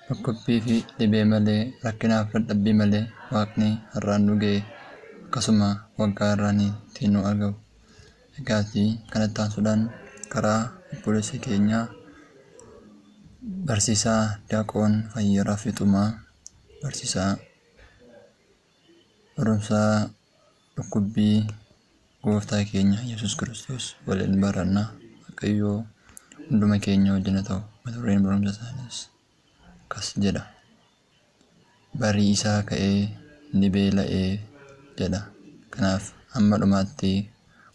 Dhukkubbii fi dhibee malee, rakkinaaf dadhabbii malee Waaqni har'aan nu ga'e, akkasuma waggaa har'aan ittiin nu argamu. Egaatii kanatti aansuudhaan karaa obboleessa keenyaa Barsiisaa Diyaaqoon Fayyeeraa Fiixumaa barsiisaa barumsaa dhukkubbii gooftaa keenya Yesuus Kiristoos waliin barannaa. Waaqayyoo hunduma keenya wajjin haa ta'u. Mata dureen barumsa isaaniis akkas jedha. Barii isaa ka'ee ni beela'ee jedha. Kanaaf hamma dhumaatti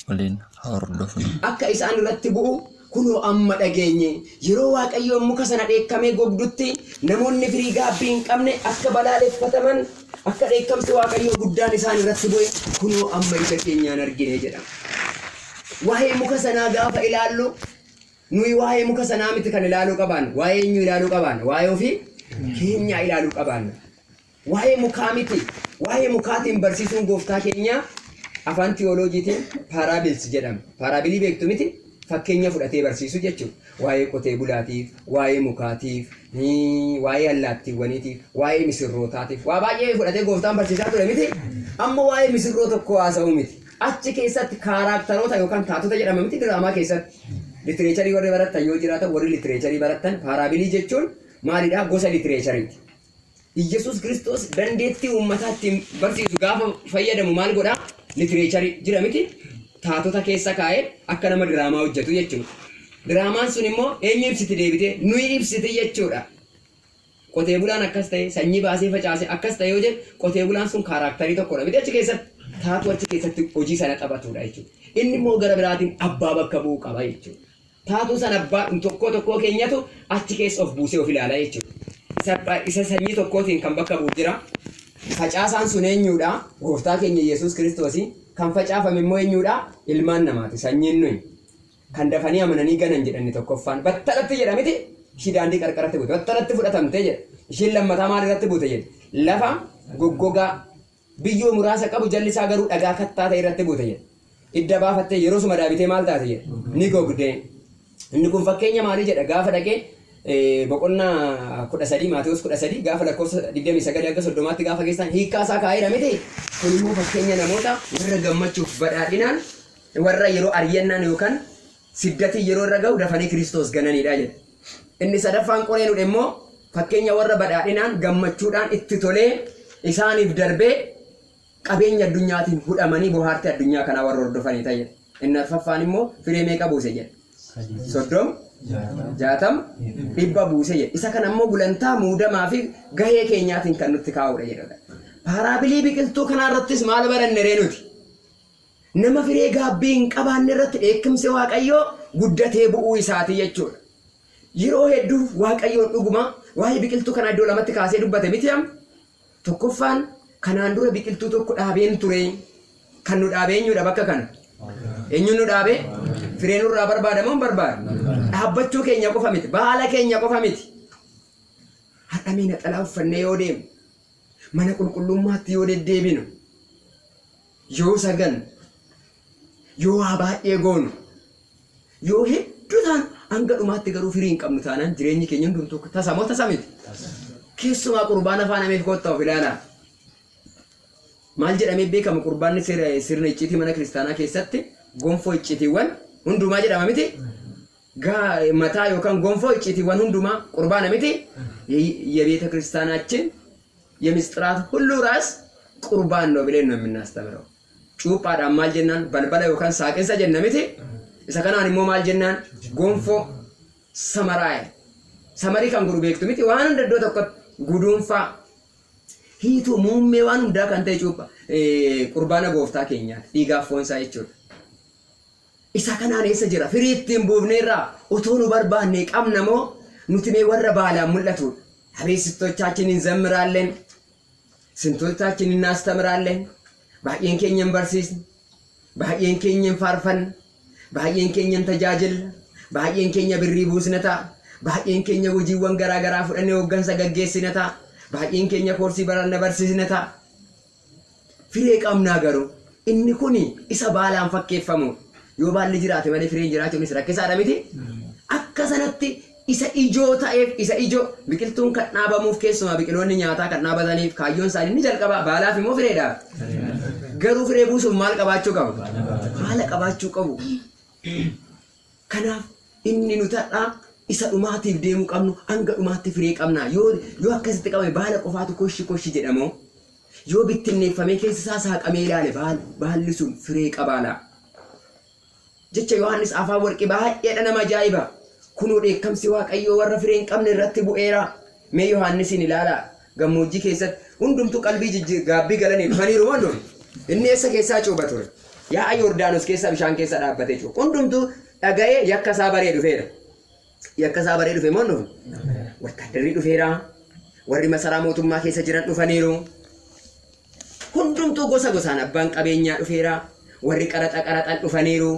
waliin haa hordofnu. Akka isaan irratti bu'u kunoo amma dhageenye. Yeroo Waaqayyoon muka sana dheekkamee gogdutti namoonni firii gaabbii hin qabne akka balaaleffataman, akka dheekkamsi Waaqayyoo guddaan isaan irratti bu'e kunoo amma ija keenyaan argine jedha. Waa'ee muka sanaa gaafa ilaallu nuyi waa'ee muka sanaa miti kan ilaaluu qabaan. Waa'ee eenyu ilaaluu qabaan? Waa'ee ofii keenyaa ilaaluu qabaan. Waa'ee mukaa miti. Waa'ee mukaatiin barsiisuun gooftaa keenyaa afaan tiyooloojiitiin parables jedhama. Paraabilii beektu miti? Fakkeenya fudhatee barsiisu jechuudha. Waa'ee qotee bulaatiif, waa'ee mukaatiif, waa'ee allaattiiwwaniitiif, waa'ee misirrootaatiif, waa baay'ee fudhatee gooftaan barsiisaa ture miti? Amma waa'ee misirroo tokko haasa'u miti. Achi keessatti kaaraaktaroota yookaan taatota jedhama miti diraamaa keessatti. Litireecharii warri barattan yoo jiraatan, warri litireecharii barattan paaraabilii jechuun maalidhaa? Gosa litireechariiti. Iyyasuus Kiristoos dandeettii uummataa ittiin barsiisu gaafa fayyadamu maal godhaa? Litireecharii jira miti? Taatota keessa kaa'ee akka nama diraamaa hojjetu jechuudha. Diraamaan sun immoo eenyu ibsiti deebitee? Nuyi ibsiti jechuudha. Qotee bulaan akkas ta'e, sanyii baasee facaase akkas ta'e yoo jedhu, qotee bulaan sun kaaraaktarii tokkodha miti achi keessatti. Taatu achi keessatti hojii sana taphatudha jechuudha. Inni immoo gara biraatiin abbaa bakka bu'uu qaba jechuudha. Taatuu sana abbaa tokkoo tokkoo keenyatu achi keessa of buusee of ilaala jechuudha. Isa sanyii tokkootiin kan bakka bu'u jira. Facaasaan sun eenyudha? Gooftaa keenya Yesuus Kiristoosii. Kan facaafame immoo eenyudha? Ilmaan namaati. Sanyiin nuyi. Kan dafanii amananii ganan jedhanni tokkoffaan. Battalatti jedha miti? Ishii daandii qarqaratti buute. Battalatti fudhatamtee jedha. Ishiin lammataa maal irratti buute jedhe? Lafa goggogaa biyyoo muraasa qabu jalli isaa garuu dhagaa kattaa ta'e irratti buute jedhe. Idda baafattee yeroo suma daabitee maal taate jedhe? Ni gogdee. Inni kun fakkeenya maalii jedha? Gaafa dhaqee boqonnaa 13, Maatewos 13 gaafa lakkoofsa 29 hanga 30tti gaafa geessan hiikkaa isaa kaa'eera miti. Kun immoo fakkeenya namoota warra gammachuuf badhaadhinaan, warra yeroo ari'annaan yookaan siddatiin yeroo irra ga'u dafanii Kiristoos gananidha jedha. Inni sadaffaan qoree nudhe immoo fakkeenya warra badhaadhinaan gammachuudhaan itti tolee isaaniif darbee qabeenya addunyaatiin hudhamanii bohaartii addunyaa kanaa warra hordofanii ta'e jedha. Inni arfaffaan immoo firee meeqa buuse jedha? 30, 60, 100 buuse jedha. Isa kana immoo gulantaa muudamaa fi gahee keenyaatiin kan nutti kaa'udha jedha. Paaraabilii biqiltuu kanaa irrattis maal baranne ree nuti? Nama firee gaabbii hin qabaanne irratti dheekkamsi Waaqayyoo guddatee bu'uu isaati jechuudha. Yeroo hedduu Waaqayyoon dhuguma waa'ee biqiltuu kanaa iddoo lamatti kaasee dubbate miti amma? Tokkoffaan kanaan dura biqiltuu tokko dhaabeen ture. Kan nu dhaabee eenyudha bakka kana? Eenyuun nu dhaabee? Firee nurraa barbaada moo hin barbaadu? Dhaabbachuu keenya qofa miti. Baala keenya qofa miti. Har'a mee naxalaa uffannee yoo deemnu, mana qulqullummaatti yoo deddeebinu, yoo sagannu, yoo waa baay'ee goonu, yoo hedduu ta'an hanga dhumaatti garuu firii hin qabnu taanaan jireenyi keenya hundumtuu tasa moo tasa miti? Keessumaa qurbaana faanameef kottaa of ilaalaa. Maal jedhamee beekama qurbaanni sirna icciitii mana kiristaanaa keessatti gonfoo icciitiiwwan hundumaa jedhama miti? Mataa yookaan gonfoo icciitiiwwan hundumaa qurbaana miti? የቤተ ክርስቲያናችን የምስጢራት ሁሉ ራስ ቁርባን ነው ብለን ነው የምናስተምረው። Cuuphaadhaan maal jennaan? Balbala yookaan saaqinsa jenna miti? Isa kanaan immoo maal jennaan? Gonfoo samaraa'e. Samarii kan godhu beektu miti? Waan hunda iddoo tokkotti guduunfaa hiituu muummee waan hundaa kan ta'e cuupha qurbaana gooftaa keenyaati. Dhiigaaf foonsaa jechuudha. Isa kanaan eessa jira? Firii ittiin buufneerraa otoo nu barbaanne qabna moo nuti mee warra baalaan mul'atudha? አቤት እንዘምራለን፣ ስንቶቻችን እናስተምራለን? Baay'een keenya hin barsiisne, baay'een keenya hin faarfanne, baay'een keenya hin tajaajilla, baay'een keenya birrii buusna ta'a, baay'een keenya hojiiwwan garaa garaa fudhannee hooggansa gaggeessina ta'a, baay'een keenya koorsii baranna barsiisna ta'a. Firee qabnaa garuu inni kun isa baalaan fakkeeffamu. Yoo baalli jiraate malee fireen jiraachuunis rakkisaadha miti? Akka sanatti Isa ijoo ta'eef isa ijoo biqiltuun kan dhaabamuuf keessumaa biqiloonni nyaataa kan dhaabataniif kaayyoon isaanii ni jalqaba baalaaf immoo fireedhaaf. Garuu firee buusuuf maal qabaachuu qabu? Baala qabaachuu qabu. Kanaaf inni nu ta'aa isa dhumaatiif deemuu qabnu hanga dhumaatti firee qabna. Yoo akkasitti qabame baala qofaatu koshi koshi jedhamoo yoo bittinneeffamee keessa isaa saaqamee ilaale baalli sun firee qabaala. Jecha Yohaannis afaan warqii baay'eedha nama ajaa'iba. Kunoo dheekkamsi Waaqayyoo warra firee hin qabne irratti bu'eera. Mee Yohaannisiin ilaalaa gammoojjii keessatti hundumtuu qalbii gaabbii galanii dhufaniiru moo dhufe? Inni eessa keessaa cuuba ture? Yaa'a Yordaanos keessa bishaan keessa dhaabbatee cuuba. Hundumtuu dhaga'ee yakka isaa baree dhufeera. Yakka isaa baree dhufe moo dhufe? Wattaaddarri dhufeera. Warri masaraa mootummaa keessa jiran dhufaniiru. Hundumtuu gosa gosaan abbaan qabeenyaa dhufeera. Warri qaraxa qaraxan dhufaniiru.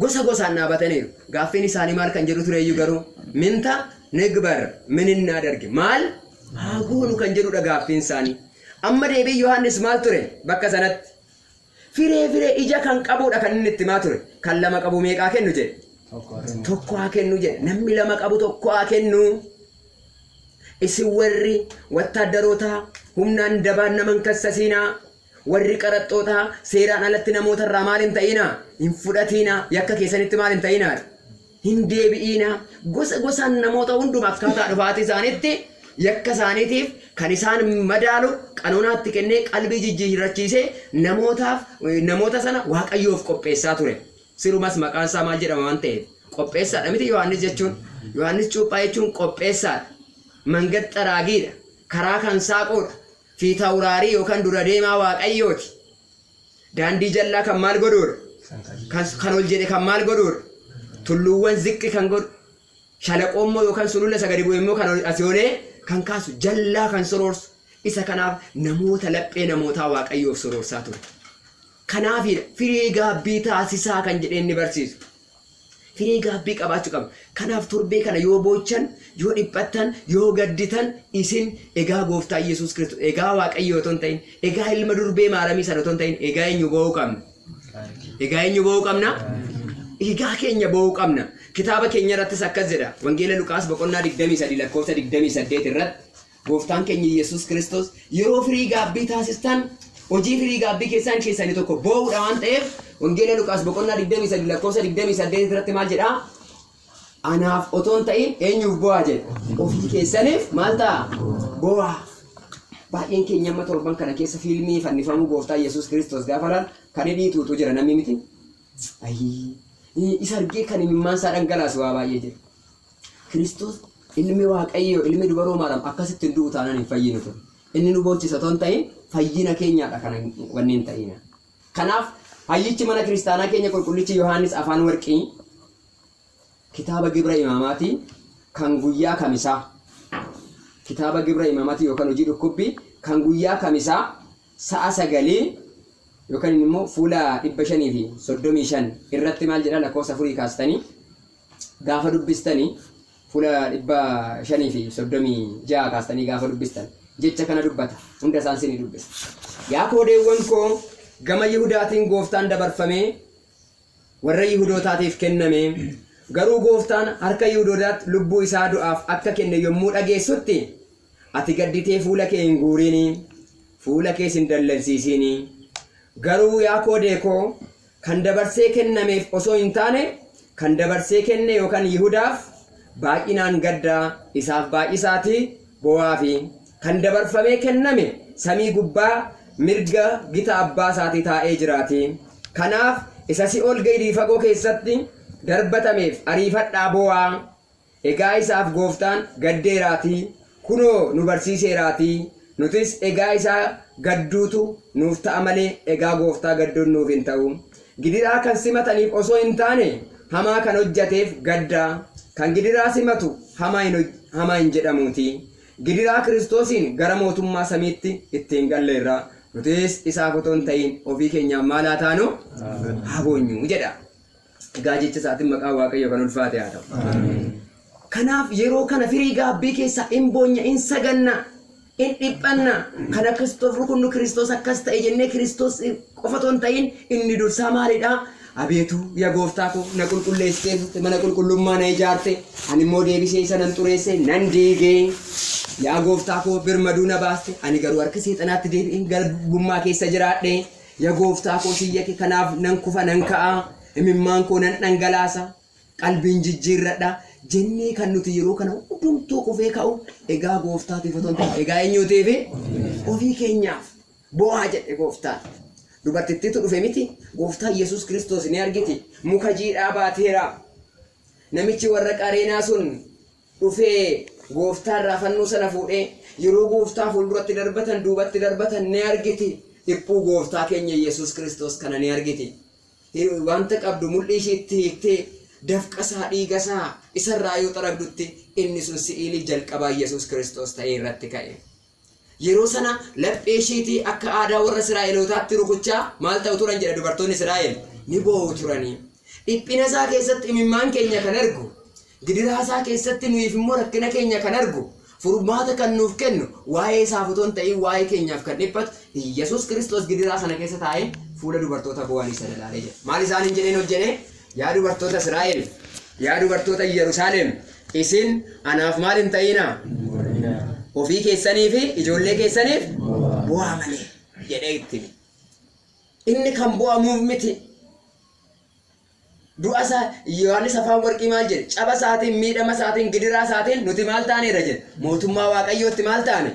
Gosa gosaan dhaabataniiru. Gaaffiin isaanii maal kan jedhu tureeyyuu garuu minta nigbar mininnaa darge maal haa goonu kan jedhudha gaaffiin isaanii. Amma deebii Yohaannis maal ture bakka sanatti? Firee ija kan qabudha kan inni itti himaa ture. Kan lama qabu meeqaa kennu jedhe? Tokko haa kennu jedhe. Namni lama qabu tokko haa kennu. Isin warri wattaaddarootaa humnaan dabaan nama hin kassasiinaa. Warri qaraxxootaa seeraan alatti namoota irraa maal hin ta'inaa? Hin fudhatiinaa. Yakka keessanitti maal hin ta'inaa? Hin deebi'iinaa. Gosa gosaan namoota hunduma akkaataa dhufaatii isaaniitti yakka isaaniitiif kan isaan madaalu qanuunaatti kennee qalbii jijjiirrachiisee namoota sana Waaqayyoof qopheessaa ture. Sirumas maqaan isaa maal jedhama waan ta'eef qopheessaadha miti Yohaannis jechuun. Yohaannis cuuphaa jechuun qopheessaadha. Mangat xaraagiidha. Karaa kan saaquudha. Fiitawuraarii yookaan dura deemaa Waaqayyooti. Daandii jallaa kan maal godhuudha? Kan ol jedhe kan maal godhuudha? Tulluuwwan ziqqi kan godhu. Shalaqoo immoo yookaan sulula isa gadi bu'e immoo kan asii olee kan kaasu jallaa kan soroorsu. Isa kanaaf namoota laphee namootaa Waaqayyoof soroorsaa ture. Kanaafidha firee gaabbii taasisaa kan jedhee inni barsiisu. Firee gaabbii qabaachuu qabna. Kanaaf torbee kana yoo boochan, yoo dhiphattan, yoo gadditan isin egaa gooftaa Yesuus Kiristoos, egaa Waaqayyo otoo hin ta'in, egaa ilma durbee maaramii sana otoo hin ta'in, egaa eenyu boo'uu qabna? Egaa eenyu boo'uu qabna? Egaa keenya boo'uu qabna. Kitaaba keenya irrattis akkas jedha. Wangeela Luqaas boqonnaa 23 lakkoofsa 28 irratti gooftaan keenya Yesuus Kiristoos yeroo firii gaabbii taasistan hojii firii gaabbii keessaan keessanii tokko boo'uudha waan ta'eef Wangeela Luqaas boqonnaa 23 lakkoofsa 28 irratti maal jedhaa? Anaaf otoo hin ta'in eenyuuf boo'aa jedhe? Ofii keessaniif maal ta'a? Boo'aa. Baay'een keenya amma torban kana keessa fiilmii fannifamuu gooftaa Yesuus Kiristoos gaafa laalu kan hidhiituutu jira namni miti. Isa argee kan imimmaan isaa dhangalaasu waa baay'ee jira. Kiristoos ilmi Waaqayyoo ilmi dubaroo Maariyaam akkasitti hin du'u taanaan hin fayyinu ture. Inni nu boochisa otoo hin ta'in fayyina keenyaadha kan wanni hin ta'ina. Kanaaf hayyichi mana kiristaanaa keenya qulqullichi Yohaannis afaan warqii kitaaba gibira imaamaatii kan guyyaa kamisaa kitaaba gibira imaamaatii yookaan hojii dhukkubbii kan guyyaa kamisaa sa'a 9 yookaan immoo fuula 535 irratti maal jedha lakkoofsa 4 kaastanii gaafa dubbistanii fuula 536 kaastanii gaafa dubbistan jecha kana dubbata hunda isaan sinii dubbisa. Yaa koodeewwan koo gama Yihudaatiin gooftaan dabarfamee warra Yihudootaatiif kenname garuu gooftaan harka Yihudootaatti lubbuu isaa du'aaf akka kenne yommuu dhageessutti ati gadditee fuula kee hin guurini fuula kees hin dallansiisini garuu yaa koodee koo kan dabarsee kennameef osoo hin taane kan dabarsee kenne yookaan Yihudaaf baay'inaan gaddaa isaaf baay'isaatii boo'aa fi kan dabarfamee kenname samii gubbaa mirga gita abbaa isaatii taa'ee jiraati. Kanaaf isa si'ool gadi fagoo keessatti darbatameef ariifadhaa boo'aa. Egaa isaaf gooftaan gaddeeraatii kunoo nu barsiiseeraatii nutis egaa isaa gadduutu nuuf ta'a malee egaa gooftaa gadduun nuuf hin ta'u. Gidiraa kan simataniif osoo hin taane hamaa kan hojjateef gaddaa kan gidiraa simatu hamaa hin jedhamuuti. Gidiraa Kiristoosiin gara mootummaa samiitti ittiin galleerra. Nutis isaaf otoo hin ta'in ofii keenyaaf maal haa taanu? Haa boonyu jedha. Egaa jecha isaatiin maqaan Waaqayyoo kan ulfaate haa ta'u. Kanaaf yeroo kana firii gaabbii keessaa hin boonya, hin saganna, hin dhiphanna. Kan akkas rukunnu Kiristoos akkas ta'e jennee Kiristoos qofa otoo hin ta'in inni dursaa maalidha? Abeetu yaa gooftaa koo na qulqulleessitee mana qulqullummaa na ijaarte, ani immoo deebisee isa nan xureesse nan diigee. Yaa gooftaa koo birmaduu na baaste, ani garuu harka seexanaatti deebi'een garbummaa keessa jiraadhe. Yaa gooftaa koo siyya kee kanaaf nan kufa nan ka'a, imimmaan koo nan dhangalaasa, qalbiin jijjiirradha jennee kan nuti yeroo kana hundumtuu kufee ka'u egaa gooftaatiif otoo hin ta'in egaa eenyuutiif ofii keenyaaf bo'aa jedhe gooftaan. Dubartittiitu dhufe miti gooftaa Yesuus Kiristoos ni argiti muka jiidhaa baateera. Namichi warra qareenaa sun dhufee gooftaa irraa fannoo sana fuudhee yeroo gooftaa fuulduratti darbatan duubatti darbatan ni argiti. Dhiphuu gooftaa keenya Yesuus Kiristoos kana ni argiti. Wanta qabdu mul'ii ishiitti hiiktee dafqa isaa dhiiga isaa isarraa yoo xaragdutti inni sun si'iilii jalqabaa Yesuus Kiristoos ta'ee irratti ka'e. Yeroo sana laphee ishiitii akka aadaa warra Israa'elootaatti rukuchaa maal ta'u turan jedha dubartoonni Israa'el ni boo'u turanii. Dhiphina isaa keessatti imimmaan keenya kan argu, gidiraa isaa keessatti nuyiif immoo rakkina keenya kan argu, furmaata kan nuuf kennu waa'ee isaaf otoo hin ta'in waa'ee keenyaaf kan dhiphatu Yesuus Kiristoos gidiraa sana keessa taa'ee fuula dubartoota boo'anii sana ilaalee jira. Maal isaaniin jedheen hojjedhee? Yaa dubartoota Israa'el, yaa dubartoota Yerusaalem, isin anaaf maal hin ta'inaa? Ofii keessanii fi ijoollee keessaniif bu'aa malee jedhee itti. Inni kan bu'amuuf miti. Du'a isaa Yohaannis afaan warqii maal jedhe? Caba isaatiin, miidhama isaatiin, gidiraa isaatiin nuti maal taaneerra jedhe? Mootummaa Waaqayyootti maal taane?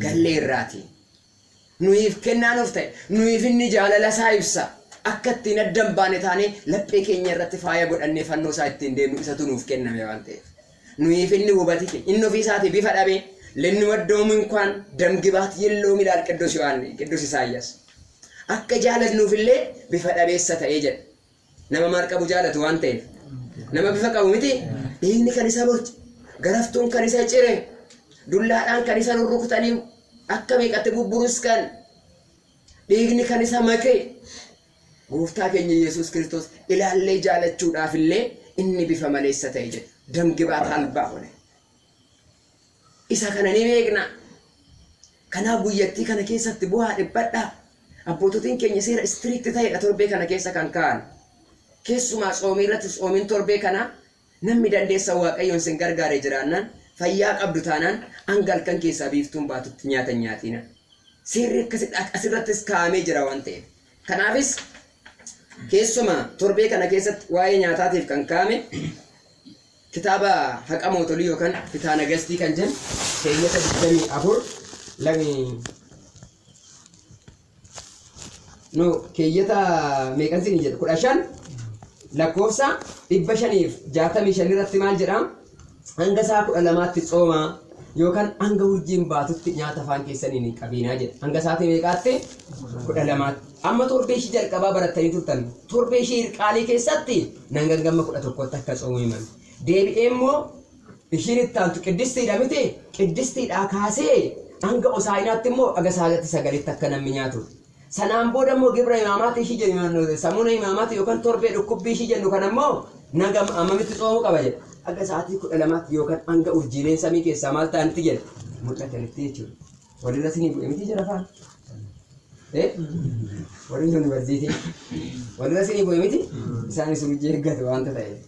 Galleerraati. Nuyiif kennaa nuuf ta'e, nuyiif inni jaalala isaa ibsa. Akka ittiin adda hin baane taanee laphee keenya irratti faaya godhannee fannoo isaa ittiin deemnu isatu nuuf kenname waan ta'eef. Nuyiif inni hubati keenya, inni ofii isaatii bifa dhabee ልንወደውም እንኳን ደም ግባት የለውም ይላል ቅዱስ ዮሐንስ ቅዱስ ኢሳይያስ። Akka jaalannuufillee bifa dhabeessa ta'ee jedha. Nama maal qabu jaalatu waan ta'eef. Nama bifa qabu miti. Dhiigni kan isa borce, garaftuun kan isa cire, dullaadhaan kan isa rurrukutanii akka meeqatti bubburus kan dhiigni kan isa make gooftaa keenya Yesuus Kiristoos ilaallee jaalachuudhaaf illee inni bifa maleessa ta'e jedha. Dam ግባት አልባ ሆነ. Isa kana ni beekna. Kanaaf guyyattii kana keessatti bu'aa dhiphadhaa. Abboototiin keenya seera strict ta'edha torbee kana keessa kan ka'an. Keessumaa tsoomii irratti tsoomiin torbee kana namni dandeessa Waaqayyoon sin gargaare jiraannaan fayyaa qabdu taanaan hanga halkan keessaa biiftuun baatutti nyaata nyaatina. Seerri asirrattis kaa'amee jira waan ta'eef. Kanaafis keessumaa torbee kana keessatti waa'ee nyaataatiif kan kaa'ame kitaaba haqa mootolii yookaan fitaa nagastii kan jennu keeyyata 24 lami no keeyyata meeqan siin jedhu 15 lakkoofsa 565 irratti maal jedha? Hanga sa'a 12tti tsoomaa yookaan hanga urjiin baatutti nyaata afaan keessaniin hin qabinaa jedha. Hanga sa'aatii meeqaatti? 12tti. Amma torbee ishii jalqabaa barattanii turtan. Torbee ishii hirqaalii keessatti nan gangamma 11tti akka tsoomu himan. Deebi'ee immoo ishiin itti aantu qiddistiidha miti? Qiddistiidhaa kaasee hanga Osaayinaatti immoo aga sa'aatti 9tti akka namni nyaatu. Sanaan booda immoo gibra imaamaati ishii jennu samuuna imaamaati yookaan torbee dhukkubbii ishii jennu kan ammoo naga ammamitti tsoomuu qaba jedha. Aga sa'aatii 12tti yookaan hanga urjiileen samii keessaa maal ta'anitti jedha mul'atanitti jechuudha. Walirra sinii bu'e miti jira afaan. Warri yuunivarsiitii walirra sinii bu'e miti isaanis urjii eeggatu waanta ta'eef.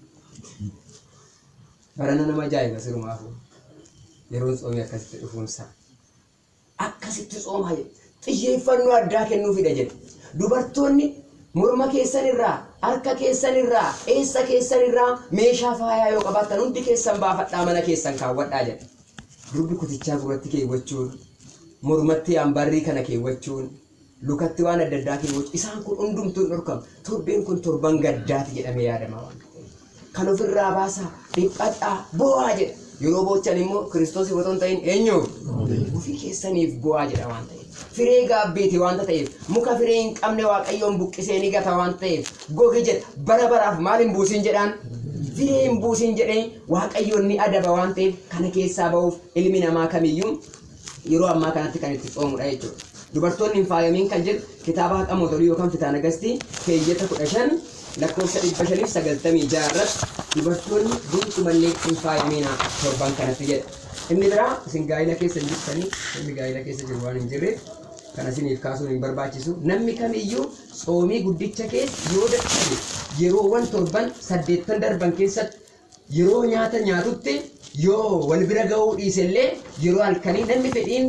Barana nama ajaa'iba sirumaafuu yeroon tsoomii akkasitti dhufuunsaa. Akkasitti tsoomaa jedha. Xiyyeeffannoo addaa kennuufidha jedha. Dubartoonni morma keessan irraa, harka keessan irraa, eessa keessan irraa meeshaa faayaa yoo qabaattan hundi keessan baafadhaa mana keessan kaawwadhaa jedha. Durbi kutichaa gurratti keewwachuun, mormatti ambarrii kana keewwachuun, lukatti waan adda addaa keewwachuun isaan kun hundumtuu hin dhorkamu. Torbeen kun torban gaddaati jedhamee yaadama waan ta'eef. Kan ofirraa baasaa, dhiphadhaa, bo'aa jedha. Yeroo boochan immoo Kiristoos otoo hin ta'in eenyuuf? Ofii keessaniif bo'aa jedha waan ta'eef. Firee gaabbiiti waanta ta'eef, muka firee hin qabne Waaqayyoon buqqisee ni gata waan ta'eef, gogi jedha bara baraaf maal hin buusin jedhaan? Firee hin buusin jedhee Waaqayyoon ni adaba waan ta'eef kana keessaa ba'uuf ilmi namaa kamiyyuu yeroo ammaa kanatti kan itti tsoomudha jechuudha. Dubartoonni hin faayamiin kan jedhu kitaaba haqa mootolii yookaan fitaa nagastii keeyyata 15 lakkoofsa 596 irratti dubartoonni gonkumallee hin faayamiinaa torban kanatti jedha. Inni biraa isin gaa'ila keessa hin jirtanii, inni gaa'ila keessa jiru waan hin jirreef Kana isiniif kaasuun hin barbaachisu. Namni kamiyyuu tsoomii guddicha keessa yoo dadhabe yeroowwan torban 8 darban keessatti yeroo nyaata nyaatutti yoo wal bira ga'uu dhiisellee yeroo halkanii namni fedhiin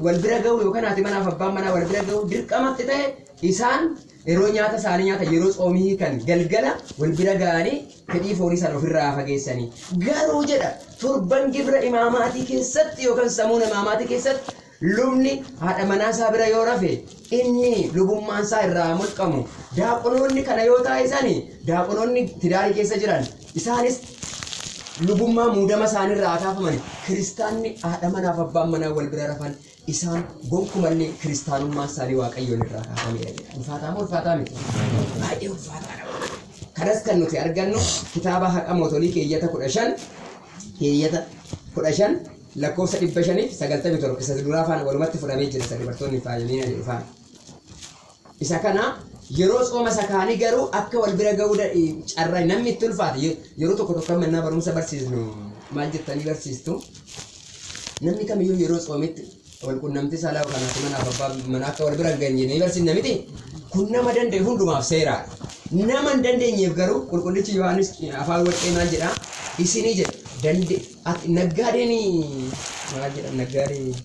wal bira ga'uu yookaan haati manaaf abbaan manaa wal bira ga'uu dirqamatti ta'e isaan yeroo nyaata isaanii nyaata yeroo tsoomii kan galgala wal bira ga'anii fedhii foonii sana ofirraa fageessanii. Garuu jedha torban gibira imaamaatii keessatti yookaan samuun imaamaatii keessatti lubni haadha manaa isaa bira yoo rafe inni lubummaan isaa irraa mulqamu. Daaqonoonni kana yoo taasisan daaqonoonni tidaarii keessa jiran isaanis lubummaa muudama isaaniirraa kaafaman. Kiristaanni haadha manaaf abbaan manaa wal bira rafan isaan gonkumallee kiristaanummaan isaanii waaqayyoon irraa kaafameera jedha. Ulfaataa moo ulfaataa miti? Baay'ee ulfaataadha. Kanas kan nuti argannu kitaaba haqa mootolii keeyyata 15 keeyyata 15 lakkoofsa 597 isa duraa faana walumatti fudhamee jira isa dubartoonni faayamina jedhu faana. Isa kana yeroo tsooma isa kaanii garuu akka wal bira ga'uu carraa namni itti ulfaate yeroo tokko tokko mannaa barumsa barsiisnu maal jettanii barsiistu namni kamiyyuu yeroo tsoomitti wal qunnamtii saalaa yookaan haati manaaf abbaa manaa akka wal bira hin geenye ni barsiisna miti. Kun nama danda'e hundumaaf seeraadha. Nama hin dandeenyeef garuu qulqullichi Yohaannis afaan warqee maal jedhaa isinii jedha dande ati naggaadeen maal jedha naggaadee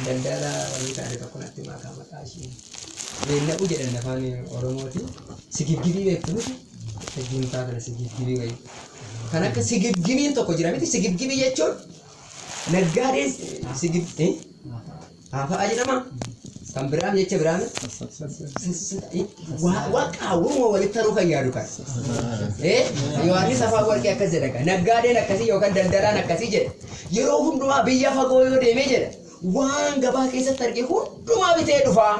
daldala wanni taate tokko natti maqaa maqaa ishee leella'u jedhan afaan Oromooti. Sigibgibii beektu miti juntaa kana sigibgibii wayii kan akka sigibgibiin tokko jira miti. Sigibgibii jechuun naggaadeen sigib haafa'a jedhama kan biraam jecha biraam waaqaawwan walitti taruu kan yaadu kan Yohaannis afaan warqee akkas jedha naggaadeen akkasii yookaan daldalaan akkasii jedha yeroo hundumaa biyya fagoo yoo deemee jedha waan gabaa keessatti arge hundumaa bitee dhufaa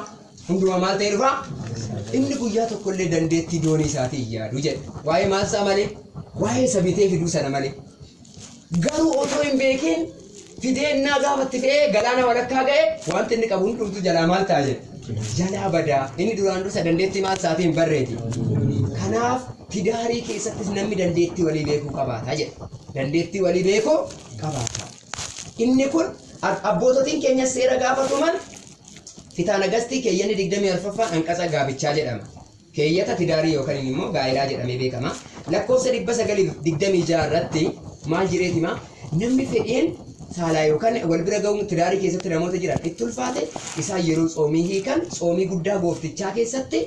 hundumaa maal ta'ee dhufaa inni guyyaa tokkollee dandeettii doonii isaatii hin yaadu jedha waa'ee maal isaa malee waa'ee isa bitee fiduu sana malee garuu otoo hin beekin fideennaa gaafatti fe'ee galaana walakkaa ga'e wanti inni qabu hundumtuu jalaa maal ta'a jedha jalaa badaa inni duraan dursa dandeettii maal isaatii hin barreeti. Kanaaf tidaarii keessattis namni dandeettii walii beekuu qabaata jedha dandeettii walii beekuu qabaata. Inni kun abboototiin keenya seera gaafatuman fitaanagastii keeyyanni 24ffaan hanqasa gaabichaa jedhama. Keeyyata tidaarii yookaan immoo gaa'ilaa jedhamee beekama. Lakkoofsa 926 irratti maal jireetima namni fedhiin saalaa yookaan wal bira ga'uun tidaarii keessatti namoota jiran itti ulfaate isaan yeroo tsoomii hiikan tsoomii guddaa gooftichaa keessatti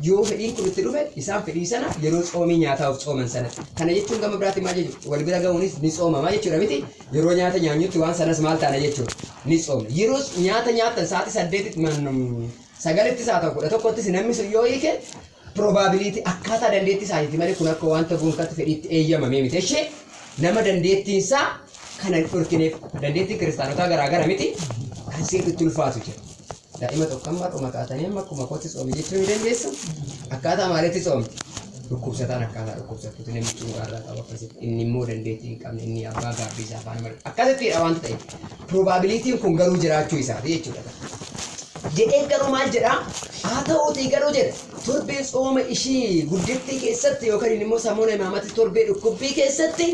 yoo fedhiin kun itti dhufe isaan fedhii sana yeroo tsoomii nyaataa of tsooman sana. Kana jechuun gama biraatti maal jechuudha? Wal bira ga'uunis ni tsoomama jechuudha miti. Yeroo nyaata nyaanyutti waan sanas maal taana jechuudha? Ni tsoomna. Yeroo nyaata nyaatan sa'aatii 8tti 9tti sa'a 11tti namni sun yoo hiike probability akkaataa dandeettii isaaniiti malee kun akka wanta gonkaatti fedhiitti eeyyamamee miti. Ishee nama dandeettiin isaa kana dhorkineef dandeettiin kiristaanotaa garaagara miti kan seerri itti ulfaatu jira. Daa'ima tokko amma dhuma kaatanii amma akkuma kootti tsoomi jechuu ni dandeessu. Akkaataa maalitti tsoomti? Dhukkubsataan akkaataa dhukkubsattuuti namni cuungaarraa qabu akkasitti inni immoo dandeettii hin qabne inni abbaa gaabbii isaa afaan malee akkasittidha wanta ta'e. Probabilitiin kun garuu jiraachuu isaati jechuudha. Jedhee garuu maal jedhaa? Haa ta'uutii garuu jedha torbee tsooma ishii guddittii keessatti yookaan immoo samuuna imaamatti torbee dhukkubbii keessatti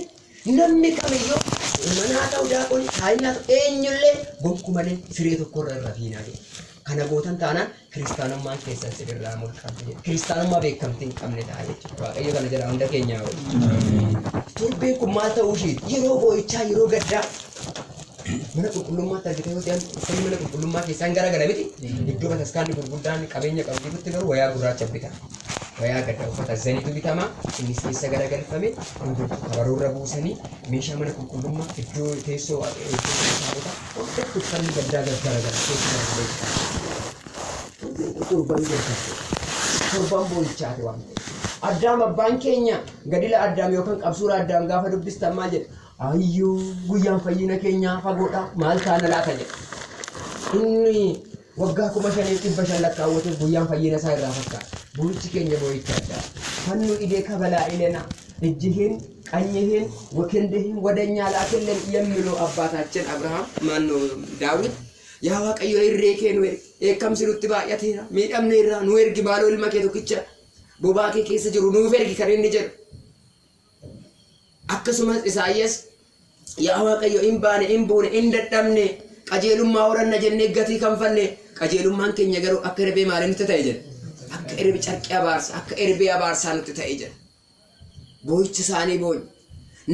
namni kamiyyuu manaa ta'u daaqonni kaayinaa ta'u eenyullee gonkumalee siree tokkorra irra fiinaa jedha. Kana gootan taanaan kiristaanummaan keessan sirraa mulqamte jedha. Kiristaanummaa beekamtii hin qabne ta'a jechuudha. Waaqayyo kana jedha hunda keenyaa waliin. Torbeen kun maal ta'uu isheeti? Yeroo boo'ichaa yeroo gaddaa mana qulqullummaatti argite yoo ta'an uffanni mana qulqullummaa keessaan garagara miti. Iddoo bataskaanni gurguddaan qabeenya qabu jirutti garuu wayaa gurraacha bitama. Wayaa gaddaa uffata zaniitu bitama. Innis keessa garagalfame hundumtuu kabaroorra buusanii meeshaa mana qulqullummaa iddoo teessoo waaqayyoo hundatti uffanni gaddaa garagara keessa garagalee bitama. Torban gaddaa torban boo'ichaati waan ta'eef. Addaam abbaan keenya gadila addaam yookaan qabsuura addaam gaafa dubbistan maal jedha? Ayyoo guyyaan fayyina keenyaa fagoodha maal taana laata jedha. Inni waggaa 5500 lakkaawwatuuf guyyaan fayyina isaa irraa fakkaata. Boo'ichi keenya boo'icha addaa. Fannu idee kabalaa ilena እጅህን ቀኝህን ወክንድህን ወደኛ ላክልን የሚለው አባታችን አብርሃም ማነው ዳዊት yaa Waaqayyo irree kee nu ergi dheekkamsi nutti baay'ateera miidhamne irraa nu ergi maaloo ilma kee tokkicha bobaa kee keessa jiru nuuf ergi kan inni jedhu. Akkasumas Isaayyaas yaa Waaqayyo hin baane hin buune hin dadhabne Qajeelummaa horanna jennee gatii kanfalle. Qajeelummaan keenya garuu akka erbee maalii nutti ta'e jedha. Akka erbee carqee abaarsa, akka erbee abaarsaa nutti ta'e jedha. Boo'icha isaanii boo'u.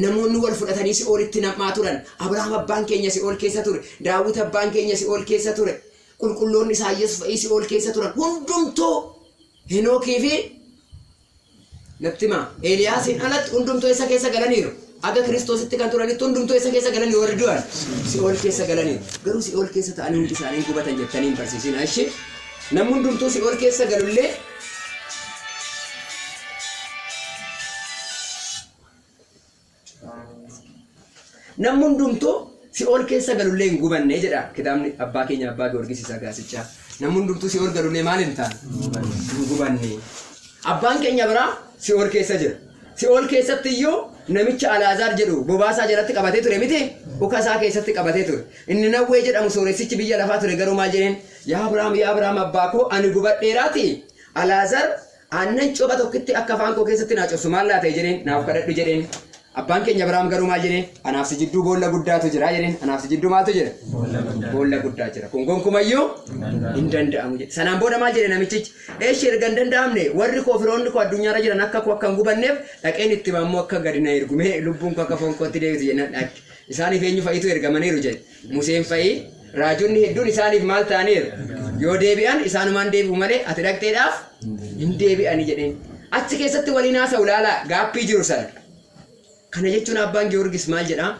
Namoonni wal fudhatanii si'oolitti nam'aa turan. Abrahaam abbaan keenya si'ool keessa ture. Daawit abbaan keenya si'ool keessa ture. Qulqulloonni Isaayyaas fa'ii si'ool keessa turan. Hundumtuu Henookii fi natti himaa Eeliyaasiin alatti hundumtuu eessa keessa galaniiru? Aga Kiristoositti kan turanitti hundumtuu eessa keessa galaniiru warri du'an? Si'ool keessa galaniiru. Garuu si'ool keessa ta'anii hundi isaanii gubatan jettanii hin barsiisina. Ishee namni hundumtuu si'ool keessa galullee namni hundumtuu si'ool keessa galullee hin gubanne jedha kitaabni abbaa keenya abbaa Giyoorgis isa Gaasichaa. Namni hundumtuu si'ool galullee maal hin taane? Hin gubanne. Abbaan keenya biraa si'ool keessa jira. Si'ool keessatti iyyuu namicha Alaazaar jedhu bobaasaa jalatti qabatee ture miti? Uka isaa keessatti qabatee ture. Inni Nawwee jedhamu sooressichi biyya lafaa ture garuu maal jedheen? Yaa Abiraam, yaa Abiraam abbaa koo ani gubadheeraati. Alaazaar aannan copha tokkitti akka afaan koo keessatti naa cobsu maal laa ta'e jedheen naaf kadhadhu jedheen. Abbaan keenya Abiraam garuu maal jedheen? Anaaf si jidduu boolla guddaatu jira jedheen. Anaaf si jidduu maaltu jira? Boolla guddaa jira. Kun gonkumayyuu hin danda'amu jedhe. Sanaan booda maal jedhe namichichi? Eeshi erga hin danda'amne warri koo firoonni koo addunyaarra jiran akka koo akka hin gubanneef dhaqeen itti himammoo akka gadi na ergumee lubbuun koo akka foon kootti deebitu jennaan dhaqe. Isaaniif eenyu fa'iitu ergamaniiru jedhe. Museen fa'ii raajonni hedduun isaaniif maal ta'aniiru? Yoo deebi'an isaanumaan deebi'u malee ati dhaqxeedhaaf hin deebi'ani jedheen. Achi keessatti waliin haasa'u ilaalaa gaappii jiru sana. Kana jechuun abbaan Giyoorgis maal jedhaa?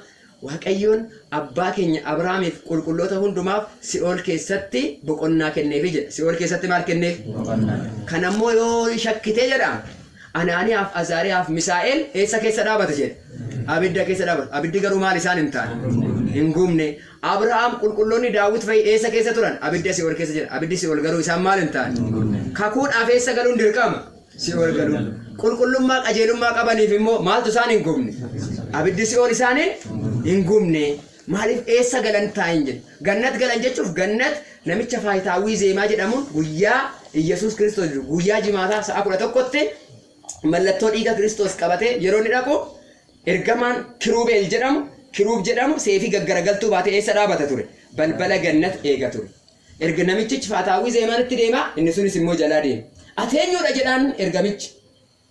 Waaqayyoon abbaa keenya Abrahaamiif qulqulloota hundumaaf si'ool keessatti boqonnaa kenneefi jedha. Si'ool keessatti maal kenneef? Kana immoo yoo shakkitee jedha. Anaaniyaaf, Azaariyaaf, Misaa'el eessa keessa dhaabatu jedha? Abidda keessa dhaabatu. Abiddi garuu maal isaan hin taane? Hin gubne. Abrahaam qulqulloonni Daawit fa'i eessa keessa turan? Abidda si'ool keessa jira. Abiddi si'ool garuu isaan maal hin taane? Kakuudhaaf eessa galuun dirqama? Si'ool galuun. Qulqullummaa qajeelummaa qabaniif immoo maaltu isaan hin gubne? Abiddi si'ool isaaniin hin gubne. Maaliif eessa galan taa'in jedhu? Gannat galan jechuuf gannat namicha Faayitaawwii Zeemaa jedhamuun guyyaa Iyyasuus Kiristoos jiru guyyaa jimaataa sa'a 11tti mallattoo dhiiga Kiristoos qabatee yeroo inni dhaqu ergamaan Kiruubeel jedhamu Kiruub jedhamu seefii gaggaragaltuu baatee eessa dhaabata ture? Balbala gannat eega ture. Erga namichichi Faataawwii Zeemaanitti deema inni sunis immoo jalaa deema. Ati eenyudha jedhaan ergamichi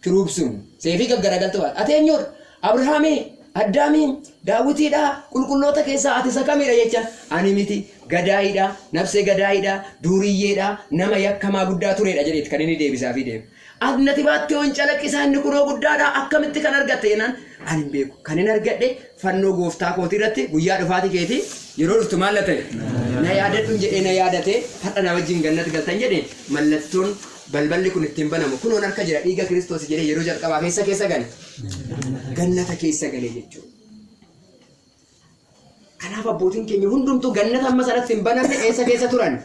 Kiruub sun seefii gaggaragaltuu baate. Ati eenyudha? Abrahaamii, Addaamii, Daawitiidha, qulqulloota keessaa ati isa kamidha jecha ani miti gadaayiidha, nafsee gadaayiidha, duuriyyeedha, nama yakkamaa guddaa turedha jedheeti kan inni deebisaafii deemu. Nati baattee hin calaqqisaa inni kunoo guddaadha akkamitti kan argatte jennaan ani hin beeku. Kan hin argadhe fannoo gooftaa kootii irratti guyyaa dhufaatii keetii yeroo dhuftu maal ta'e? Na yaadadhu jedhee na yaadate har'a na wajjin gannatti galtan jedhee mallattoon balballi kun ittiin banamu kunoon harka jira dhiiga Kiristoos jedhee yeroo jalqabaa keessa keessa gale. Gannata keessa gale jechuudha. Kanaaf abbootiin keenya hundumtuu gannata amma sanatti hin banamne eessa keessa turan?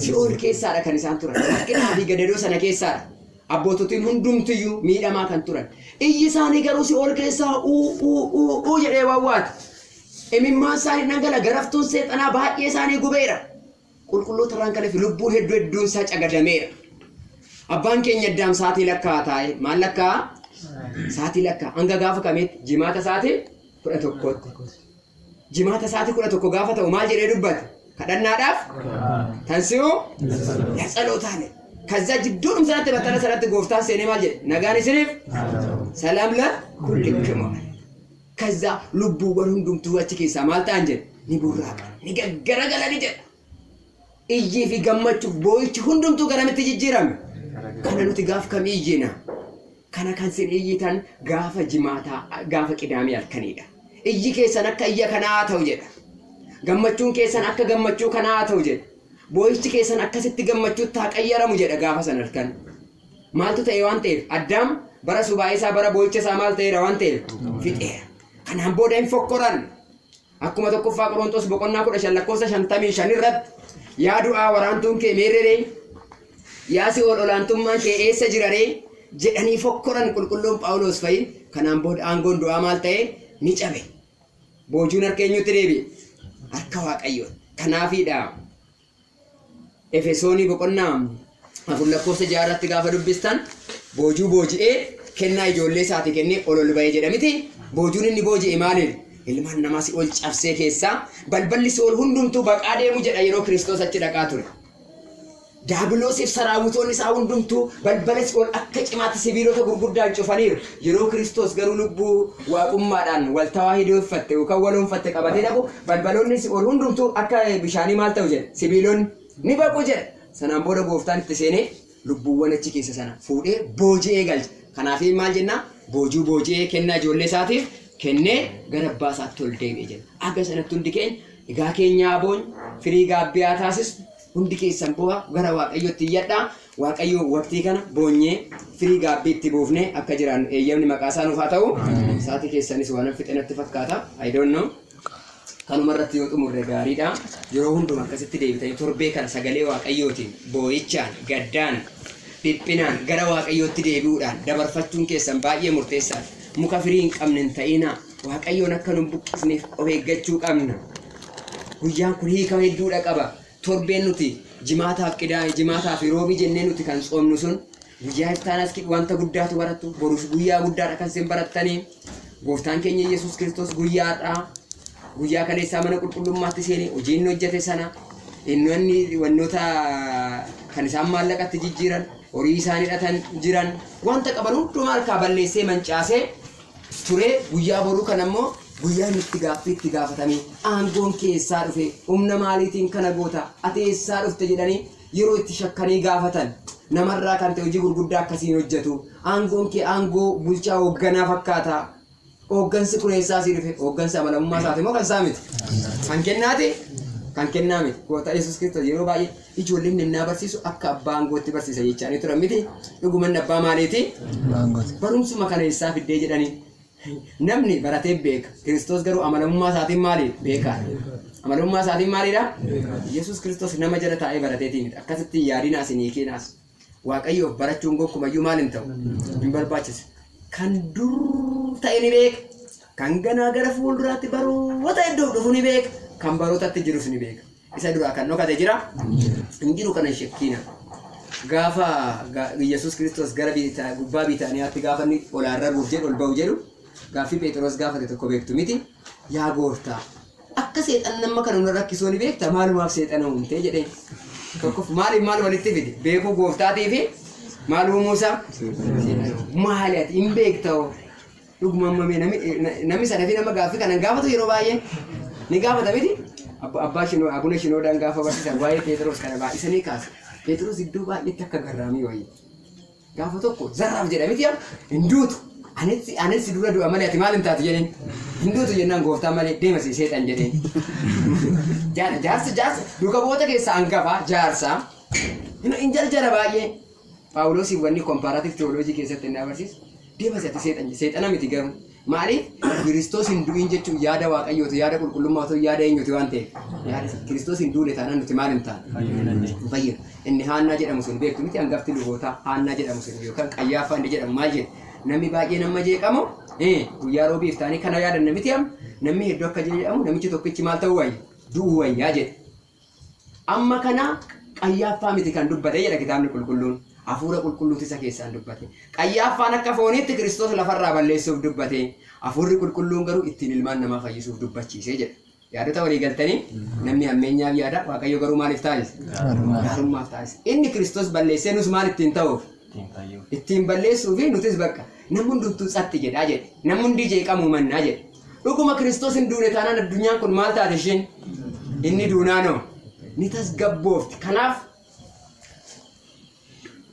Si'ool keessaadha kan isaan turan. Rakkinaa fi gadadoo sana keessaadha. Abboototiin hundumtiyyuu miidhamaa kan turan. Iyyi isaanii garuu si'ool keessaa uu uu uu uu jedhee wawwaata. Imimmaan isaanii dhangala garaftuun seexanaa baay'ee isaanii gubeera. Qulqulloota irraan kan hafe lubbuun hedduu hedduun isaa cagadameera. Abbaan keenya Addaam sa'aatii lakkaa'aa taa'e maal lakkaa'aa? Sa'aatii lakkaa'aa. Hanga gaafa kameetti? Jimaata sa'aatii 11tti. Jimaata sa'aatii 11 gaafa ta'u maal jedhee dubbate? Kadhannaadhaaf tansi'uu latsalootaale. ከዛ jidduudhum sanatti battala sanatti gooftaan seenee maal jedhe? Nagaan isiniif ሰላም ለኩልክሙ ከዛ lubbuuwwan hundumtuu achi keessaa maal ta'an jedhe? Ni burraaqan, ni gaggaragalani jedha. Iyyii fi gammachuuf boo'ichi hundumtuu garamitti jijjiirame? Kana nuti gaaf kamii iyyina? Kana kan sin iyyitan gaafa jimaataa gaafa qidaamee halkanidha. Iyyi keessan akka iyya kanaa ta'u jedha. Gammachuun keessan akka gammachuu kanaa ta'u jedha. Boo'ichi keessan akkasitti gammachuutti haa qayyaramu jedha gaafa sana halkan. Maaltu ta'e waan ta'eef Addaam bara subaa'ee isaa bara boo'icha isaa maal ta'eera waan ta'eef fixeera. Kanaan booda hin fokkoran. Akkuma tokkoffaa Qorontos boqonnaa 15 lakkoofsa 55 irratti yaa du'aa waraantuun kee meerree yaa si'ool olaantummaan kee eessa jira ree jedhanii fokkoran qulqulluun Phaawulos fa'i. Kanaan booda aangoon du'aa maal ta'e ni cabe. Boojuun harka eenyutti deebi'e? Harka Waaqayyoo. Kanaafiidha Efesoonii boqonnaa 4 lakkoofsa 6 irratti gaafa dubbistan boojuu booji'ee kennaa ijoollee isaatii kennee ol ol ba'ee jedha miti. Boojuun inni booji'e maaliif? Ilmaan namaa si'ool cabsee keessaa balballi si'ool hundumtuu baqaa deemu jedha yeroo Kiristoos achi dhaqaa ture. Daabiloosiif saraawwitoonni isaa hundumtuu balbala si'ool akka cimaatti sibiilota gurguddaan cufaniiru. Yeroo Kiristoos garuu lubbuu waaqummaadhaan waltawaa hidooffatte yookaan waloonfatte qabatee dhaqu balbaloonni si'ool hundumtuu akka bishaanii maal ta'u jedha sibiilonni ni baqu jedha. Sanaan booda gooftaan itti seenee lubbuuwwan achi keessa sana fuudhee booji'ee galche. Kanaaf maal jennaa boojuu booji'ee kennaa ijoollee isaatiif kennee gara abbaa isaatti ol deebi'e jedha. Akka sanatti hundi keenya egaa keenyaa boony firii gaabbii haa taasisu hundi keessan bu'aa gara Waaqayyootti iyyadhaa. Waaqayyo waqtii kana boonyee firii gaabbii itti buufnee akka jiraannu eeyyamni maqaa isaa nuuf haa ta'u. Sa'aatii keessanis waan fixe natti fakkaata. I don't know. Kanuma irratti yoo xumurre gaariidha. Yeroo hunduma akkasitti deebitanii torbee kana sagalee Waaqayyootiin boo'ichaan, gaddaan, dhiphinaan gara Waaqayyootti deebi'uudhaan dabarfachuun keessan baay'ee murteessaadha. Muka firii hin qabne hin ta'inaa. Waaqayyoon akka nu hin buqqisneef of eeggachuu qabna. Guyyaan kun hiika hedduudha qaba. Torbeen nuti jimaataaf qidaame, jimaataaf roobii jennee nuti kan tsoomnu sun guyyaa iftaanas wanta guddaatu barattu. Borus guyyaa guddaadha kan isin barattanii. Gooftaan keenya Yesuus Kiristoos guyyaa har'aa guyyaa kaleessaa mana qulqullummaatti seenee hojii inni hojjete sana inni wantoota kan isaan maallaqatti jijjiiran horii isaan hidhatan jiran wanta qaban hundumaa harkaa balleessee mancaasee ture. Guyyaa boruu kan ammoo guyyaa inni itti gaaffii itti gaafatamee aangoon keessaa dhufe humna maaliitiin kana goota ati eessaa dhufte jedhanii yeroo itti shakkanii gaafatan namarraa kan ta'e hojii gurguddaa akkasiin hojjetu. Aangoon kee aangoo bulchaa hoogganaa fakkaata. Hooggansi kun eessaa sii dhufe? Hooggansi amanamummaa isaati moo kan isaa miti? Kan kennaati? Kan kennaa miti. Gooftaa Yesuus Kiristoos yeroo baay'ee ijoolleen nannaa barsiisu akka abbaa aangootti barsiisa jechaanii turan miti. Dhugumanni abbaa maaliiti? Barumsuma kana eessaa fiddee jedhanii. Namni baratee beeka. Kiristoos garuu amanamummaa isaatiin maali? Beekaadha. Amanamummaa isaatiin maalidha? Yesuus Kiristoos nama jala taa'ee barateetii miti. Akkasitti yaadinaas hin hiikinaas. Waaqayyoof barachuun gonkumayyuu maal hin ta'u? Hin barbaachisu. Kan dur ta'e ni beeka. Kan ganaa gara fuulduraatti baroota hedduuf dhufu ni beeka. Kan barootatti jirus ni beeka. Isa duraa kan dhokate jira? Hin jiru kana hin shakkiina. Gaafa Yesuus Kiristoos gara gubbaa Biitaaniyaatti gaafa inni ol arrabuuf jedhu ol ba'u jedhu gaaffii Phexros gaafate tokko beektu miti. Yaa gooftaa akka seexan nama kana nu rakkisoo ni beekta maalumaaf seexana uumtee jedhee. Tokkoof maaliif maal walitti fide? Beekuu gooftaatii fi maal uumuu isaa? Maali ati hin beekta hoo? Dhuguma amma mee namni sana fi nama gaaffii kana gaafatu yeroo baay'ee ni gaafata miti. Abbaa Shinoo Abuna Shinoodhaan gaafa barsiisan waa'ee Phexros kana baay'isanii kaasu. Phexros iddoo baay'eetti akka garraamii wayii. Gaafa tokko zarraaf jedha miti hin duutu. Anis dura du'a malee ati maal hin taatu jedheen. Hin duutu jennaan gooftaa malee deema si seexan jedheen. Jaarsa jaarsa duuka bu'oota keessaa hangafa jaarsa. Hin jarjara baay'ee. Phaawulosiin wanni comparative theology keessatti inni agarsiisu deema si ati seexan seexana miti garuu. Maaliif Kiristoos hin du'in jechuun yaada Waaqayyooti yaada qulqullummaatu yaada eenyuti waan ta'eef. Yaada Kiristoos hin duune taanaan nuti maal hin taane? Hin fayyinu. Inni Haannaa jedhamu sun beektu miti hangafti lubootaa Haannaa jedhamu sun yookaan Qayyaaffaa inni jedhamu maal jedhe? Namni baay'ee nama jeeqamu guyyaa roobiif ta'anii kana yaadanna miti amma namni hedduu akka jedhamu namichi tokkichi maal ta'uu wayya? Du'uu wayyaa jedhe. Amma kana Qayyaaffaa miti kan dubbate jedha kitaabni qulqulluun. Hafuura qulqulluutu isa keessaan dubbate. Qayyaaffaan akka fooniitti Kiristoos lafarraa balleessuuf dubbate. Hafuurri qulqulluun garuu ittiin ilmaan namaa fayyisuuf dubbachiisee jedha. Yaadota walii galtanii namni hammeenyaaf yaada Waaqayyo garuu maaliif taasise? Gaarummaaf taasise. Inni Kiristoos balleessee nus maal ittiin ta'uuf? Ittiin balleessuu fi nutis bakka namni hundumtuu tsatti jedhaa jedhe. Namni hundi jeeqamuu mannaa jedhe. Dhuguma Kiristoos hin duune taanaan addunyaan kun maal taate isheen? Inni duunaanoo ni tasgabboofti. Kanaaf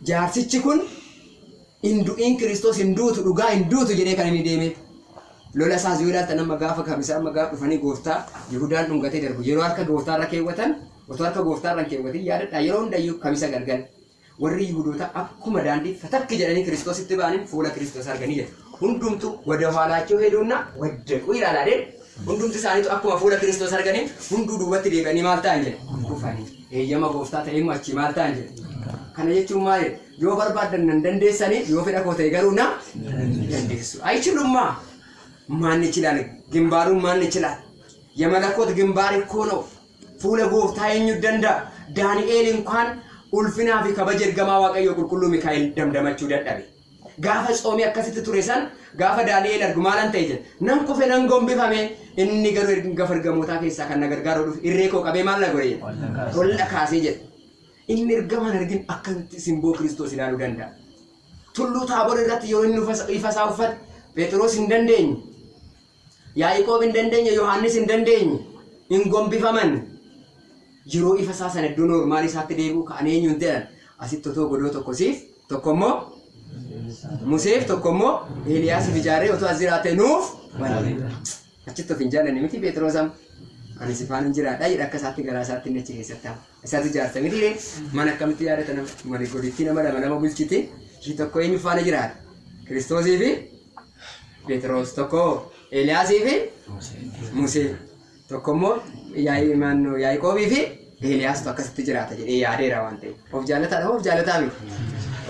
jaarsichi kun hin du'in Kiristoos hin duutu dhugaa hin duutu jedhee kan inni deemeef. Lola isaas yoo ilaaltan amma gaafa kamisaa amma gaafa dhufanii gooftaa Yihudaan dhungatee darbu yeroo harka gooftaarra keewwatan otoo harka gooftaarra hin keewwatin yaadadhaa yeroo hundayyuu kamisa galgal warri Yihudoota akkuma daandii fatakki jedhanii Kiristoositti ba'aniin fuula Kiristoos arganii jedhu. Hundumtu wada haalaachoo heduunna waddaquu ilaalaa deemu. Hundumti isaaniitu akkuma fuula Kiristoos arganiin hunduu duubatti deebi'anii maal ta'an jedhe? Kufanii. Eeyyama gooftaa ta'e immoo achii maal ta'an jedhe? Kana jechuun maali? Yoo barbaaddan nan dandeessanii yoo fedha koo ta'e garuu na dandeessu. Aychilummaa ማን ይችላል? ግንባሩን ማን ይችላል? የመለኮት ግንባር እኮ ነው። Fuula gooftaa eenyu danda'a? Daani'eel እንኳን ulfinaa fi kabaja ergamaa Waaqayyoo qulqulluu Mikaa'el damdamachuu dadhabe. Gaafa tsoomii akkasitti ture san gaafa Daani'eel argu maalan ta'e jedhe. Nan kufe nan gombifame inni garuu erga ergamootaa keessaa kan na gargaaru dhufe irree koo qabee maal na godhe jedhe. Ol na kaasee jedhe. Inni ergamaan argin akkamitti simboo Kiristoos ilaaluu danda'a. Tulluu Taaboor irratti yeroo inni ifa isaa uffate Phexros hin dandeenye. Yaaqoob hin dandeenye, Yohaannis hin dandeenye. Hin gombifaman. Yeroo ifa isaa sana iddoo noormaal isaatti deebi'u ka'an eenyuun jedhan asitti otoo godoo tokko siif tokko immoo Museef tokko immoo Eeliyaasiif ijaaree otoo as jiraate nuuf achitti of hin jaallanne miti Phexros amma. Ani si faana jiraadha jedha akka isaatti garaa isaatti inni achi keessatti hafa. Isaatu ijaarsa miti ree mana akkamitti yaadata nama mana goditti nama lama nama bulchiti ishii tokko eenyu faana jiraata Kiristoosii fi Phexros tokko Eeliyaasii fi Musee tokko immoo Yaaqoobii fi Eeliyaastu akkasitti jiraata jedhee yaadeera waan ta'eef. Of jaallataadha moo of jaalataa miti?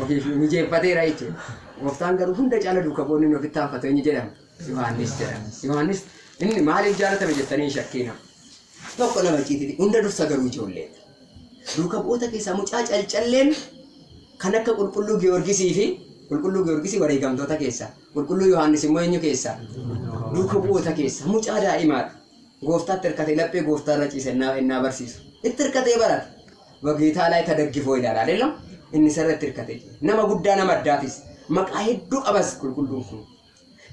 Ofiif mijeeffateera jechuudha. Gooftaan garuu hunda caala duuka bu'oonni inni ofitti aanfatu eenyu jedhama? Yohaannis jedhama. Yohaannis inni maaliif jaalatame jettanii hin shakkiina. Tokko nama ciititi hunda dursa garuu ijoolleedha. Duuka bu'oota keessaa mucaa calcalleen kan akka qulqulluu Giyoorgisii fi qulqulluu Giyoorgisii wareegamtoota keessaa qulqulluu Yohaannis immoo eenyu keessaa? Duuka bu'oota keessaa mucaa daa'imaadha. Gooftaatti hirkatee laphee gooftaa irra ciise innaa barsiisu. Itti hirkatee barate. Bageetaa ላይ ተደግፎ ይላል አይደለም? Inni sarratti hirkatee jira. Nama guddaa nama addaatis. Maqaa hedduu qabas qulqulluun kun.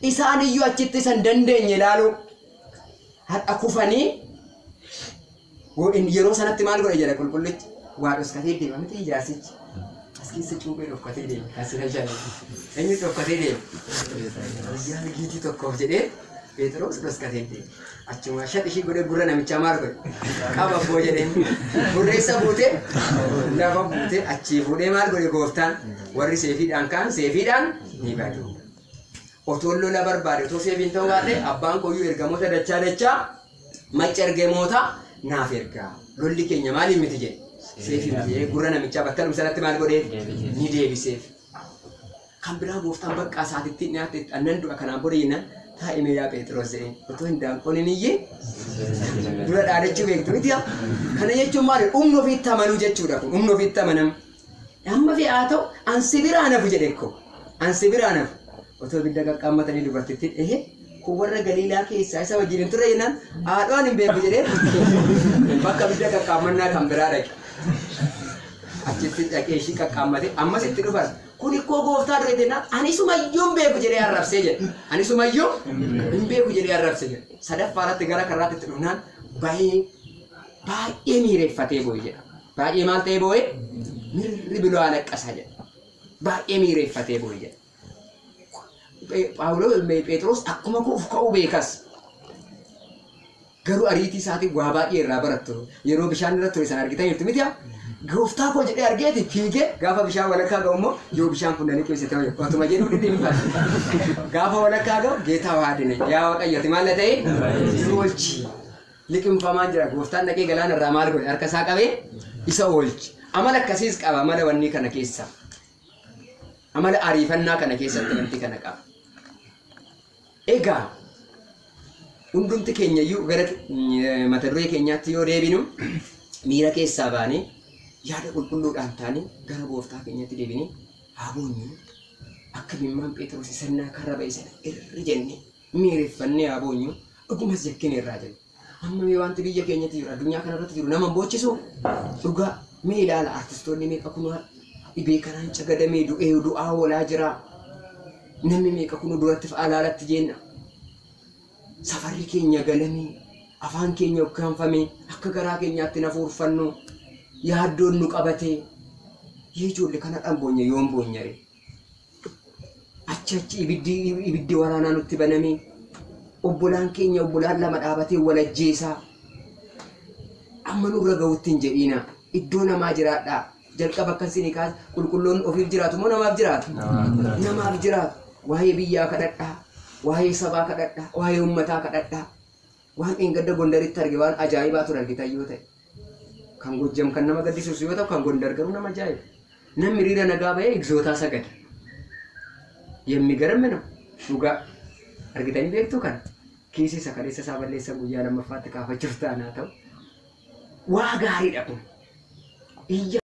Isaan iyyuu achitti isan dandeenye ilaaluu. Har'a kufanii yeroo sanatti maal godhe jedha qulqullichi. Waa dhoskatee deema miti ijaarsichi. As keessa cuuphee dhokkatee deema. Kan sina jaalladhu. Eenyu dhokkatee deema? Guyyaa giitii tokkoof jedhee Phexros dhoskatee deema. Achuma shat ishii godhee gurra namichaa maal godhe? Qaba abboo jedheen. Gurreessa buutee lafa buutee achii fuudhee maal godhe gooftaan? Warri seefiidhaan ka'an seefiidhaan ni badu. Otoo lola barbaade otoo seefiin ta'uu baate abbaan koyyuu ergamoota dachaa dachaa macca ergamoota naaf ergaa. Lolli keenya maaliif miti jedhe? Seefii miti jedhee gurra namichaa battaluma sanatti maal godhee? Ni deebiseef. Kan biraa gooftaan bakka isaatitti nyaate annan du'a kanaan booda jennaan taa'ee yaa Phexros jedheen otoo hin daanqoon hin iyyee dura dhaadachuu beektu miti yaa. Kana jechuun maali? Humna ofiitti amanuu jechuudha kun humna ofiitti amanam. Amma fi haa ta'u ansi biraa nafu jedhe ko ansi biraa nafu otoo ibidda qaqqaammatanii dubartittiin ehe kun warra Galiilaa keessaa isa wajjin hin turre jennaan haadhoon hin beeku jedhee bakka ibidda qaqqaammannaa kan biraa dhaqe. Achitti dhaqee ishii qaqqaammate ammas itti dhufan. Kun ikkoo gooftaa dure jennaan ani sumayyuu hin beeku jedhee arrabsee jedhe. Ani sumayyuu hin beeku jedhee arrabsee jedhe. Sadaffaa irratti gara karraatti itti dhufnaan baay'ee miireeffatee boo'e jedha. Baay'ee maal ta'ee boo'e? Mirri biloo alaqqasa jedha. Baay'ee miireeffatee boo'e jedha. Phaawulos Phexros akkuma kuuf ka'uu beekas. Garuu ariitii isaatiin waa baay'ee irraa barattu. Yeroo bishaan irra ture sana argitaniirtu miti yaa? Gooftaa koo jedhee argeeti fiigee gaafa bishaan walakkaa ga'u immoo yoo bishaan kun na liqimse ta'e otuma jedhu dhidhiimfata. Gaafa walakkaa ga'u geetaa waa adine yaa Waaqayyooti maal ta'e oolchi. Liqimfamaan jira gooftaan dhaqee galaana irraa maal godhe harka isaa qabee isa oolchi. Amala akkasiis qaba amala wanni kana keessa. Amala ariifannaa kana keessatti wanti kana qaba. Egaa hundumti keenya iyyuu gara mata duree keenyaatti yoo deebinu miira keessaa baanee yaada qulqulluudhaan taanee gara gooftaa keenyatti deebinee haa boonyu. Akka imimmaan Phexros sirnaa karra ba'e sana irri jennee miireeffannee haa boonyu. Dhugumas jakkine irraa jenna. Amma mee wanti biyya keenyatti jiru addunyaa kanarratti jiru nama boochisuu dhugaa mee ilaala artistoonni meeqa kunuu dhibee kanaan cagadamee du'ee du'aa oolaa jira. Namni meeqa kunuu duratti alaalatti jenna. Safarri keenya galamee afaan keenya ukkaanfamee akka garaa keenyaatti nafuurfannu yaaddoon nu qabatee ijoollee kana dhaan boonye yoom boonyare achi achi ibiddi waraanaa nutti banamee obbolaan keenya obbolaan lama dhaabatee wal ajjeesaa amma nurra ga'utti hin jedhiina iddoo namaa jiraadhaa jalqaba akkan sinii kaas qulqulloon ofiif jiraatu moo namaaf jiraatu? Namaaf jiraatu. Waa'ee biyyaa kadhadhaa, waa'ee sabaa kadhadhaa, waa'ee uummataa kadhadhaa. Waan dheengadda Gondaritti arge waan ajaa'ibaa ture argitan yoo ta'e. Kan Gojjam kan nama gaddisiisu yoo ta'u kan Gondar garuu nama ajaa'iba. Namni hiriira nagaa ba'ee egzootaa sagada. የሚገርም ነው. Dhugaa argitanii beektu kana kiisii isa kaleessa isaa balleessan guyyaa lammaffaatti kaafachuuf ta'an haa ta'u. Waa gaariidha kun. Iyya